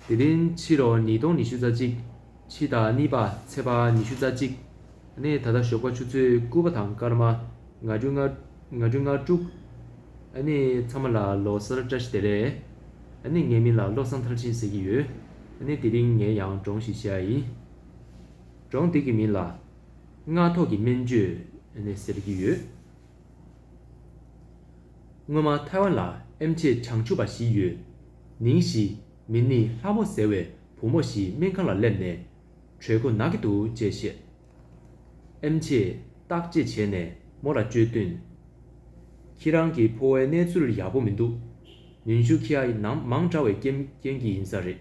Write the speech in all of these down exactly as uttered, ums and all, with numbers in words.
དེ་རིང་ཕྱི་ལོ་ཉིས་སྟོང་ཉི་ཤུ་རྩ་གཅིག་ཕྱི་ཟླ་གཉིས་པ་ཚེས་པ་ཉི་ཤུ་རྩ་གཅིག་ཨ་ནི་ད་ལྟ་ཞོགས་པ་ཆུ་ཚོད་དགུ་པ་དང་སྐར་མ་ལྔ་བཅུ་ང་ལྔ་བཅུ་ང་དྲུག་ཨ་ནི་ཚང་མ་ལ་ལོ་གསར་བཀྲ་ཤིས་བདེ་ལེགས། ཨ་ནི་ངའི་མིང་ལ་བློ་བཟང་མཐར་ཕྱིན་ཟེར་གྱི་ཡོད། ཨ་ནི་དེ་རིང་ངས་ཡང་སྒྲུང་ཞིག་བཤད་ཡ་ཡིན། སྒྲུང་འདི་གི་མིང་ལ་སྔ་ཐོག་གི་སྨན་བཅོས་ཨ་ནི་ཟེར་གྱི་ཡོད། སྔོན་མ་ཐའེ་ཝན་ལ་ཨེམ་ཆི་བྱང་ཆུབ་པ་ཞིག་ཡོད། ཉིན་ཞིག་མི་ནི་ལྷ་མོ་ཟེར་བའི་བུ་མོ་ཞིག་སྨན་ཁང་ལ་སླེབས་ནས། གྲོད་ཁོག་ན་གི་འདུག་ཅེས་བཤད། ཨེམ་ཆིས་བརྟག་དཔྱད་བྱས་ནས་མོ་ལ་བཅོལ་བསྟུན། ཁྱེད་རང་གི་ཕོ་བའི་གནས་ཚུལ་ཡག་པོ་མི་འདུག་ནུས་ཤུགས་ཁྱེར་ཡ་ནང་མང་དྲགས་པའི་རྐྱེན་རྐྱེན་གྱིས་ཡིན་ས་རེད།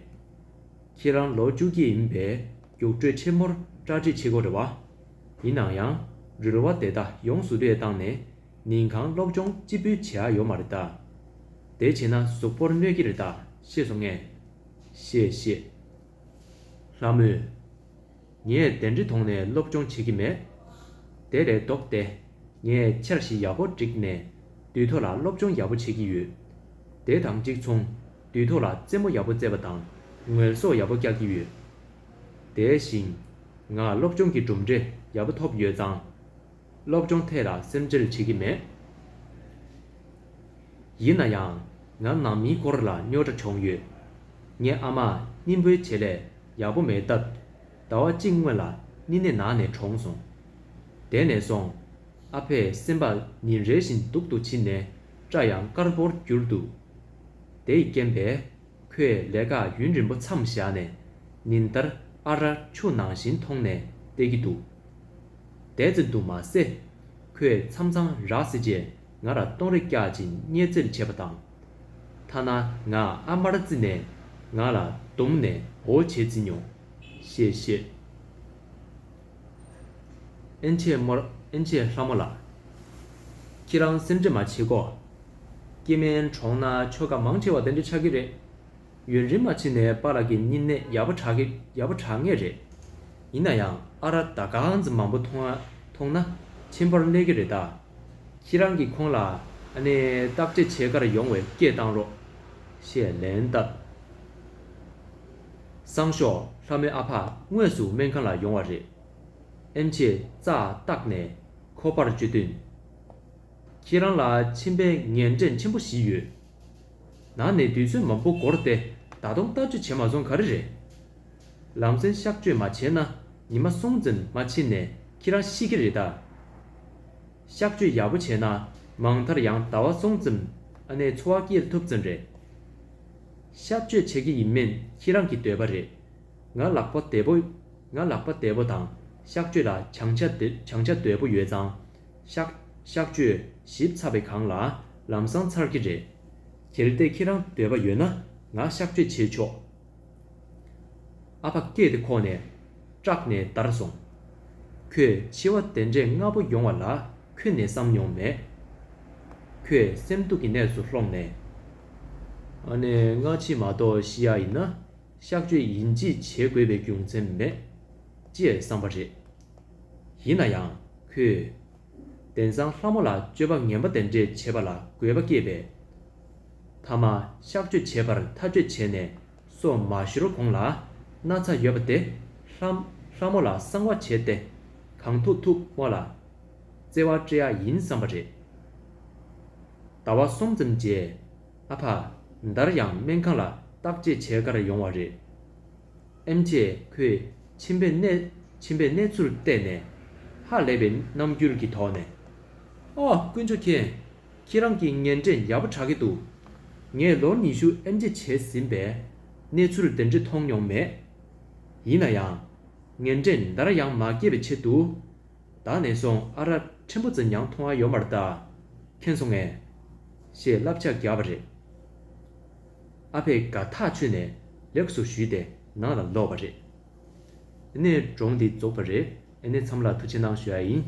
ཁྱེད་རང་ལོ་བཅུ་བརྒྱད་ཡིན་པས་རྒྱུགས་སྤྲོད་ཆེན་མོར་གྲ་སྒྲིག་བྱེད་དགོས་རེད་བ། ཡིན་ནའང་ཡང་རུལ་བ་དེ་དག་ཡོངས་སུ་བཀྲོས་བཏང་ནས་ཉིན་གང་སློབ་སྦྱོང་གཅིག་པུས་བྱེད་ཡ་ཡོད་མ་རེད་ད། དེ་བྱས་ན་གཟུགས་པོར་གནོད་ཀྱི་རེད་ད། ཤེས་སོང་ངས། ཤེས་ཤེས། ལྷ་མོས། ངས་དེ་འདྲའི་ཐོག་ནས་སློབ་སྦྱོང་བྱེད་ཀྱི་མེད། དེ་ལས་ལྡོག་སྟེ། ངས་འཆར་གཞི་ཡག་པོ་བསྒྲིགས་ནས་དུས་ཐོག་ལ་སློབ་སྦྱོང་ཡག་པོ་བྱེད་ཀྱི་ཡོད། དེ་དང་གཅིག་མཚུངས་དུས་ཐོག་ལ་རྩེད་མོ་ཡག་པོ་རྩེས་པ་དང་ངལ་གསོ་ཡག་པོ་རྒྱག་གི་ཡོད། དེ་བཞིན་ང་སློབ་སྦྱོང་གི་གྲུབ་འབྲས་ཡག་པོ་ཐོབ་ཡོད་ཙང་། སློབ་སྦྱོང་ཐད་ལ་སེམས་ཁྲལ་བྱེད་ཀྱི་མེད། ཡིན་ན་ཡང་། ང་ནང་མིའི་སྐོར་ལ་རྙོག་དྲ་བྱུང་ཡོད། ངའི་ཨ་མ་སྙིང་པོའི་བྱེད་ལས་ཡག་པོ་མེད་སྟབས། ཟླ་བ་གཅིག་སྔོན་ལ་སྨྱུང་གནས་ནང་ནས་གྲོངས་སོང་། དེ་ནས་བཟུང་། ཨ་ཕས་སེམས་པ་ཉིན་རེ་བཞིན་སྡུག་ཏུ་ཕྱིན་ནས་སྐྲ་ཡང་དཀར་པོར་གྱུར་འདུག་དེ་ཡི་རྐྱེན་པས། ཁོས་ལས་ཀ་ཡུན་རིང་པོ་མཚམས་བཞག་ནས་ཉིན་ལྟར་ཨ་རག་ཆུ་ནང་བཞིན་འཐུང་ནས་བསྡད་ཀྱི་འདུག་དེ་ཙམ་དུ་མ་ཟད། ཁོས་མཚམས་མཚམས་རག་ཟེར་རྗེས་ང་ལ་གཏོང་རེས་རྒྱག་ཅིང་བརྙས་བཙེར་བྱེད་པ་དང་། ཐ་ན་ང་ཨ་མར་བརྩིས་ནས་ང་ལ་རྡུང་ནས་འོ་བྱེད་བརྩིས་མྱོང་། ཞེས་བཤད། ཨེན་ཆེ་མོར་ཨེན་ཆེ་ལྷ་མོ་ལགས། ཁྱེད་རང་སེམས་ཁྲལ་མ་བྱེད་གོ། སྐྱེ་དམན་གྲོངས་ན་ཆོ་ག་མང་ཆེ་བ་དེ་འདྲ་ཆགས་ཀྱི་རེད། ཡུན་རིང་མ་ཕྱིན་ནས་པཱ་ལགས་ཀྱི་སྨྱུང་གནས་ཡག་པོ་དྲག་གི་ཡག་པོ་དྲག་ངེས་རེད། ཡིན་ན་ཡང་ཨ་རག་ད་གང་ཙམ་མང་པོ་འཐུང་ཨ་འཐུང་ན་མཆིན་པར་གནོད་ཀྱི་རེད་ད། ཁྱེད་རང་གིས་ཁོང་ལ་ཨ་ནི་བརྟག་དཔྱད་བྱེད་གར་ཡོང་བའི་སྐད་བཏང་རོགས། ཞེས་ལན་བཏབ། སང་ཞོགས་ལྷ་མོའི་ཨ་ཕ་དངོས་སུ་སྨན་ཁང་ལ་ཡོང་བ་རེད། ཨེམ་ཆིས་རྩ་བཏགས་ནས་ཁོ་པར་བཅོལ་བསྟུན། ཁྱེད་རང་ལ་མཆིན་པའི་ངན་འབྲས་ཆེན་པོ་ཞིག་ཡོད། ན་ནས་དུས་ཚོད་མང་པོ་འགོར་ཏེ་ད་དུང་བརྟག་དཔྱད་བྱས་མ་སོང་ག་རེ་རེད། ལམ་སེང་གཤག་བཅོས་མ་བྱས་ན་ཉི་མ་གསུམ་ཙམ་མ་ཕྱིན་ནས་ཁྱེད་རང་ཤི་གི་རེད་ད། གཤག་བཅོས་ཡག་པོ་བྱས་ན་མང་མཐར་ཡང་ཟླ་བ་གསུམ་ཙམ་ཨ་ནེ་འཚོ་བ་སྐྱེལ་ཐུབ་ཙམ་རེད། གཤག་བཅོས་བྱེད་ཀྱི་ཡིན་མིན་ཁྱེད་རང་གི་འདོད་པ་རེད། ང་ལག་པ་བདེ་པོ། ང་ལག་པ་བདེ་པོ་དང་གཤག་བཅོས་ལ་བྱང་ཆ་བདེ་བྱང་ཆ་དོད་པོ་ཡོད་ཙང་། གཤག་གཤག་བཅོས་ཞིབ་ཚགས་པའི་སྒང་ལ་ལམ་སང་ཚར་གྱི་རེད། གལ་ཏེ་ཁྱེད་རང་འདོད་པ་ཡོད་ན་ང་གཤག་བཅོས་བྱེད་ཆོག་ཨ་ཕ་སྐད་དེ་གོ་ནས་སྐྲག་ནས་འདར་སོང་། ཁོས་འཆི་བ་དེ་འདྲས་སྔ་པོ་ཡོང་བ་ལ་ཁྱོན་ནས་བསམ་མྱོང་མེད། ཁོས་སེམས་སྡུག་གི་གནས་སུ་ལྷུང་ནས། ཨ་ནེ་སྔ་ཕྱི་མ་གཏོགས་ཤི་ཡ་ཡིན་ན། གཤག་བཅོས་ཡིན་གཅིག་བྱེད་དགོས་པའི་རྒྱུ་མཚན་མེད། ཅེས་བསམ་པ་རེད། ཡིན་ན་ཡང་ཁོས། དེང་སང་ལྷ་མོ་ལ་སྤྱོད་པ་ངན་པ་དེ་འདྲས་བྱེད་པ་ལ་འགོས་པ་སྐྱེས་པས། མཐའ་མ་གཤག་བཅོས་བྱེད་པར་ཐག་གཅོད་བྱས་ནས་སོ་མ་ཤོར་གོང་ལ་ན་ཚ་ཡོད་པ་དེ་ལྷ་ལྷ་མོ་ལ་གསང་བ་བྱས་ཏེ་གང་ཐུབ་ཐུབ་མོ་ལ་བརྩེ་བ་སྤྲད་ཡ་ཡིན་བསམ་པ་རེད། ཟླ་བ་གསུམ་ཙམ་རྗེས། ཨ་ཕ། འདར་ཡང་སྨན་ཁང་ལ་བརྟག་དཔྱད་བྱེད་གར་ཡོང་བ་རེད། ཨེམ་ཆིས་ཁོའི་མཆིན་པའི་གནས་མཆིན་པའི་གནས་ཚུལ་བལྟས་ནས། ཧ་ལས་པའི་རྣམ་འགྱུར་གྱི་ཐོག་ནས། ཨོ། དཀོན་མཆོག་མཁྱེན། ཁྱེད་རང་གི་ངན་འབྲས་ཡག་པོ་དྲག་གི་འདུག་ངས་ལོ་ཉི་ཤུ་ཨེམ་ཆི་བྱས་ཟིན་པས་གནས་ཚུལ་དེ་འདྲ་མཐོང་མྱོང་མེད། ཡིན་ན་ཡང་། ངན་འབྲས་འདར་ཡང་མ་སྐྱེས་པའི་ཆེད་དུ། ད་ནས་བཟུང་ཨ་རག་ཕྲན་བུ་ཙམ་ཡང་འཐུང་ཡ་ཡོད་མ་རེད་ད། མཁྱེན་སོང་ངས། ཞེས་བསླབ་བྱ་བརྒྱབ་པ་རེད། ཨ་ཕས་དགའ་ཐག་ཆོད་ནས་ལེགས་སོ་ཞུས་ཏེ་ནང་ལ་ལོག་པ་རེད། ཨ་ནེ་སྒྲུང་འདི་རྫོགས་པ་རེད། ཨ་ནེ་ཚང་མ་ལ་ཐུགས་རྗེ་གནང་ཞུ་ཡ་ཡིན།